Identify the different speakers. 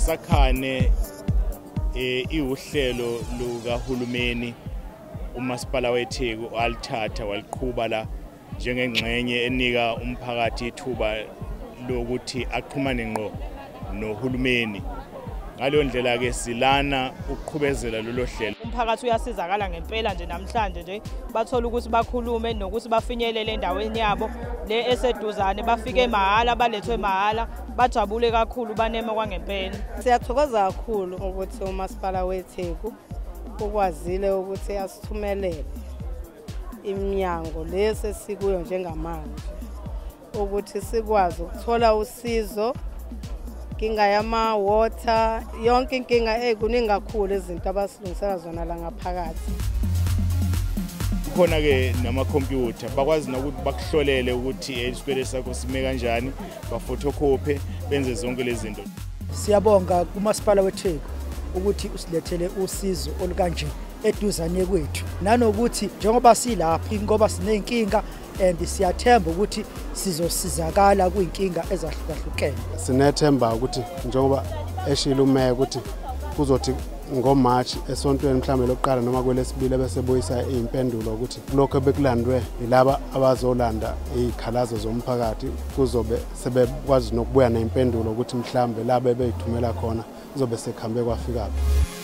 Speaker 1: Asakhane iwuhlelo lukahulumeni umasipala weTheku alithatha waliqhuba la njengengxenye enika umphakathi ithuba lokuthi axhumane ngqo nohulumeni. Ngaleyo ndlela ke silana ukuqhubezela lolo hlelo.
Speaker 2: Umphakathi uyasizakala ngempela nje namhlanje nje bathola ukuthi bakhulume nokuthi bafinyelele endaweni yabo le eseduzane, bafike mahhala, balethwe mahhala, bajabule kakhulu, baneme kwangempela.
Speaker 3: Siyathokoza kakhulu ukuthi umasipala weTheku ukwazile ukuthi asithumelele iminyango lesi esikuyo njengamanje ukuthi sikwazi ukuthola usizo, inkinga yama-water, yonke inkinga kuningi kakhulu izinto abasilungisela zona la ngaphakathi.
Speaker 1: Kukhona ke namakhompyutha, bakwazi nokuthi bakuhlolele ukuthi isikweletu sakho sime kanjani, bafotokhophe, benze zonke lezi zinto.
Speaker 4: Siyabonga kumasipala weTheku ukuthi usilethele usizo olukanje eduzane kwethu, nanokuthi njengoba silapha ngoba sineyinkinga and siyathemba ukuthi sizosizakala kuyinkinga ezahlukahlukene.
Speaker 5: Sinethemba ukuthi njengoba eshilo umeya ukuthi kuzothi ngoMarch esontweni mhlawumbe lokuqala noma kwelesibili bese buyisa impendulo ukuthi lokho bekulandwe yilaba abazolanda izikhalazo zomphakathi, kuzobe sebekwazi nokubuya nempendulo ukuthi mhlawumbe laba beyithumela khona kuzobe sekhambe kwafikaphi.